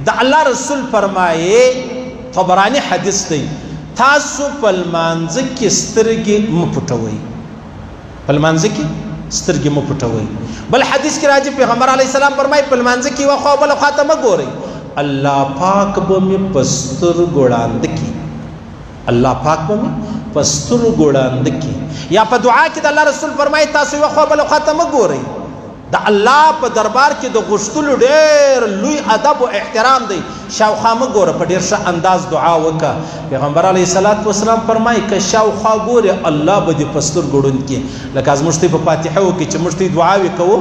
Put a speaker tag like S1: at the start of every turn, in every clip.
S1: د الله رسول فرمایي، طبراني حدیث دی، تاسو په لمانځه کې سترګې مه پټوئ، په لمانځه کې سترګې مه پټوئ. بل حدیث کې راځي پیغمبر علیه السلام فرمایي په لمانځه کې یوه خوا بله خوا ته مه ګورئ، الله پاک به مې په سترګو ړانده کړي، الله پاک به مې په سترګو ړانده کړي. یا په دعا کې د الله رسول فرمایي تاسو یوه خوا بله خوا ته مه ګورئ. د الله په دربار کې د غوښتلو ډېر لوی ادب او احترام دی، شاوخوا مه ګوره، په ډېر ښه انداز دعا وکړه. پیغمبر علیه الصلاة والسلام فرمایي که شاوخوا ګورې الله به دې په سترګو ړوند کړي. لکه زموږ ته په فاتحه وکړي چې موږ ته دعاوې کوو،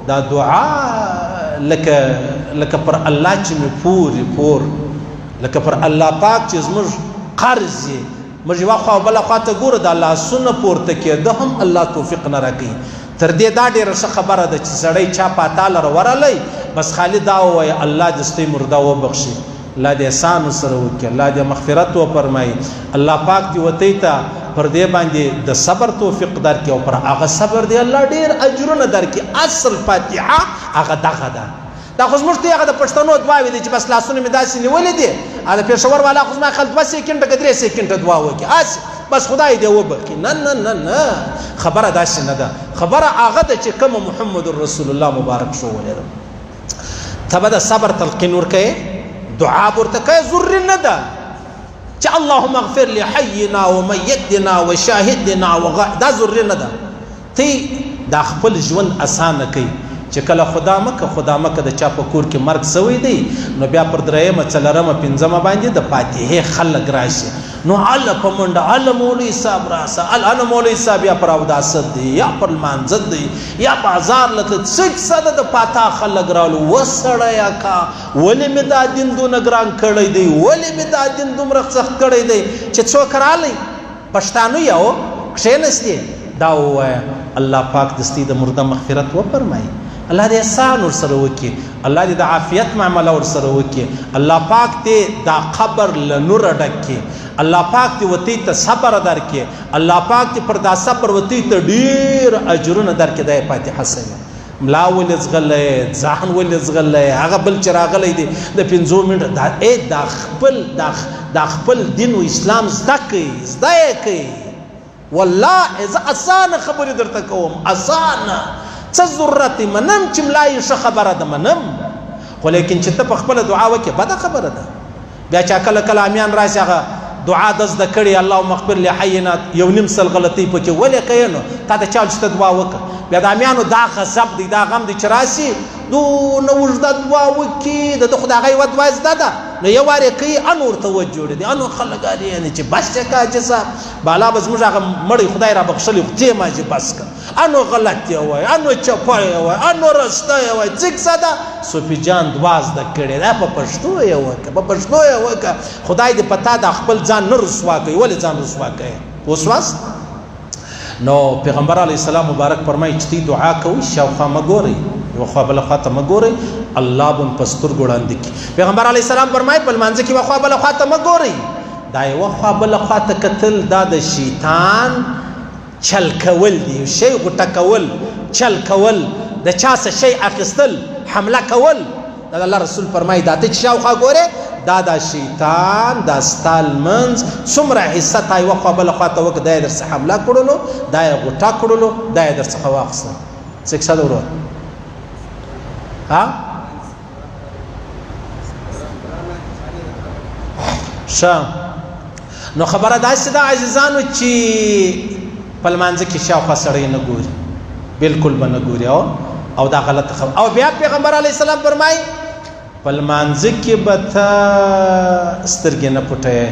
S1: دا دعا لکه لکه پر الله چې مې پورې پور، لکه پر الله پاک چې زموږ قرض یې، موږ یوه خوا او بله خوا ته ګورو، دا لاسونه پورته کېده هم الله توفیق نه راکوي. تر دې دا ډېره ښه خبره ده چې سړی چا پاتا لره ورغلی، بس خالي دا ووایه الله دې ستۍ مرده وبخښي، الله دې احسان ورسره وکړي، الله دې مغفرت وفرمایي، الله پاک دې وتی ته پر دې باندې د صبر توفیق درکړي او پر هغه صبر دې الله ډېر اجرونه درکړي. اصل فاتحه هغه دغه ده. دا خو زموږ ته هغه د پښتنو دعاوې دي چې بس لاسونه مې داسې نیولي دي، د پېښور والا خو زما خیال 2 سیکنډه که 3 سیکنډه دعا وکړي، هسې بس خدای دې وبخښي. نه نه نه نه، خبره داسې نه ده. خبره هغه ده چې کومه محمد رسول الله مبارک ښوولې ده. ته به د صبر تلقین ورکوې، دعا به ورته کوې، ضروري نه ده چې اللهم اغفر لحینا ومیتنا وشاهدنا وغ، دا ضروري نه ده. ته دا خپل ژوند اسانه کوي چې کله خدا مکه خدا مکه د چا په کور کې مرګ سوی دی، نو بیا پر درېیمه څلورمه پنځمه باندې د فاتحې خلک راشي، نو هله په منډه هله مولوي صاحب راسه، هله مولوي صاحب یا پر اوداسه دی یا پر لمانځه دی یا بازار له تللی، څه کیسه ده د فاتحه خلک رالو. وسړیه کا ولې مې دا دین دونه ګران کړی دی، ولې مې دا دین دومره سخت کړی دی چې څوک رالی پښتانه یو کښېنستې، دا ووایه الله پاک د ستۍ د مرده مغفرت وفرمایي، الله دې احسان ورسره وکړي، الله دې د عافیت معامله ورسره وکړي، الله پاک دې دا قبر له نوره ډک کړي، الله پاک دې وتی ته صبر درکړي، الله پاک دې پر دا صبر وتی ته ډېر اجرونه درکړي. دا یې فاتحه سوې. ملا ولې ځغلی، ځان ولې ځغلی، هغه بل چې راغلی دی د 5 منټو دا ای دا خپل دا خپل دین او اسلام زده کوي، زده یې کوي. والله زه اسانه خبرې درته کوم، اسانه، څه ضرورت دی؟ منم چې ملا یې ښه خبره ده، منم، خو لیکن چې ته په خپله دعا وکړې بده خبره ده. بیا چا کله کله امیان راشي هغه دعا د زده کړې اللهم اغفر لحینا یو نیم سل غلطۍ پکې ولې کوې، نو تا ته چا چې ته دعا وکړه. بیا د امیانو دا غضب دی، دا غم دی چې راشي دونه اوږده دعا وکړي، د ده خو د هغه یوه دعا زده ده، نو یو وار یې کوي ان ورته وجوړې دي، انو خلک هلې یعنې چې بس یې کړه حاجي صاحب، بالا به زموږ هغه مړی خدای را بخښلی خو تې ما چې بس کړه، انو غلط یې وایي، انو چپه یې وایي، انو رسته یې وایي، څه کیسه ده؟ صوفي جان دعا زده کړې ده، په پښتو یې وکړه، په پښتو یې وکړه. خدای دې په تا دا خپل ځان نه رسوا کوي. ولې ځان رسوا کوي؟ پوه سواست؟ نو پیغمبر علیه السلام مبارک فرمایي چې تی دعا کوئ شاوخوا مه ګورئ، یوه خوا بله خوا ته مه ګورئ، الله به په سترګو وړاندې کړي. پیغمبر علیه السلام فرمایي په لمانځه کې یوه خوا بله خوا ته مه ګورئ. دا یوه خوا بله خوا ته کتل دا د شیطان چل کول دي، شی غوټه کول، چل کول، د چا څه شی اخیستل، حمله کول. دا د الله رسول فرمایي دا ته چې شاوخوا ګورې دا دا شیطان دا ستا لمونځ څومره حصه تا یوه خوا بله خوا ته وکړه، دا یې درڅخه حمله کړلو، دا یې غوټه کړلو، دا یې درڅخه واخیستل. څه کیسه ده ورور؟ ها ښه، نو خبره داسې ده عزیزانو چې په لمانځه کې شاوخوا سړی نه ګوري، بالکل به نه ګوري، او دا غلطه خبره. او بیا پیغمبر علیه السلام فرمایي په لمانځه کې به ته سترګې نه پټوې.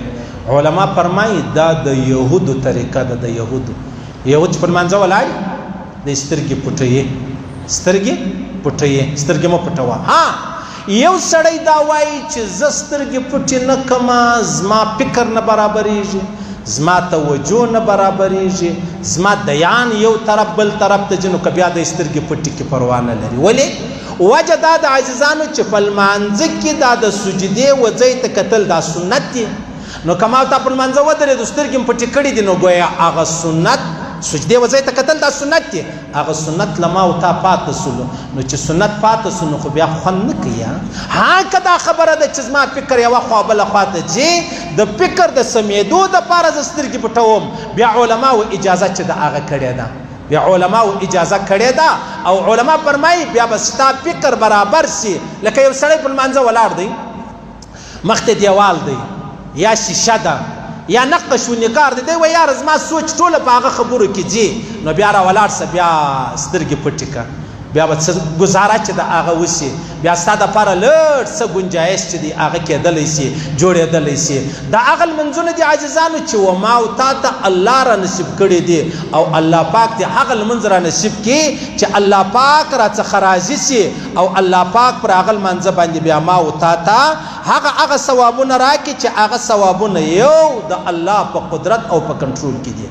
S1: علما فرمایي دا د یهودو طریقه ده، د یهودو، یهود چې په لمانځه ولاړ د سترګې پټوي، سترګې پټوي، سترګې مه پټوه. ها یو سړی دا وایي چې زه سترګې پټې نه کړم، زما فکر نه برابرېږي، زما توجه نه برابرېږي، زما دیان یو طرف بل طرف ته ځي، نو که بیا د سترګې پټې کړي پروا نه لري. ولې؟ وجه دا د عزیزانو چې په لمانځه کې دا د سجدې و ځای ته کتل دا سنت دی، نو که ما تا په لمانځه ودرېدو سترګې مې پټې کړې دي، نو ګویا هغه سنت سجدې وځای ته کتل دا سنت دی. هغه سنت له ما او تا پاته سولو، نو چې سنت پاته سو نو خو بیا خوند نه کوي. ها که دا خبره ده چې زما فکر یوه خوا بله خوا ته ځي، د فکر د سمېدو دپاره زه سترګې پټوم، بیا علماو اجازه چې د هغه کړې ده، بیا علماو اجازه کړې ده. او علما فرمایي بیا به ستا فکر برابر سي. لکه یو سړی په لمانځه ولاړ دی، مخته دیوال دی یا شیشه ده یا نقش و نګار دی، دی وایي یاره زما سوچ ټوله په هغه خبرو کې ځي، نو بیا را ولاړ سه، بیا سترګې پټې که، بیا به څه ګزاره چې د هغه وسي، بیا ستا دپاره لږ څه ګنجایش چې دی هغه کېدلی سي، جوړېدلی سي. دا هغه لمونځونه دي عزیزانو چې و ما او تا ته الله را نصیب کړي دي، او الله پاک دې هغه لمونځ را نصیب کړي چې الله پاک را څخه راضي سي، او الله پاک پر هغه لمانځه باندې بیا ما او تا ته هغه هغه ثوابونه راکړي چې هغه ثوابونه یو د الله په قدرت او په کنټرول کې دي.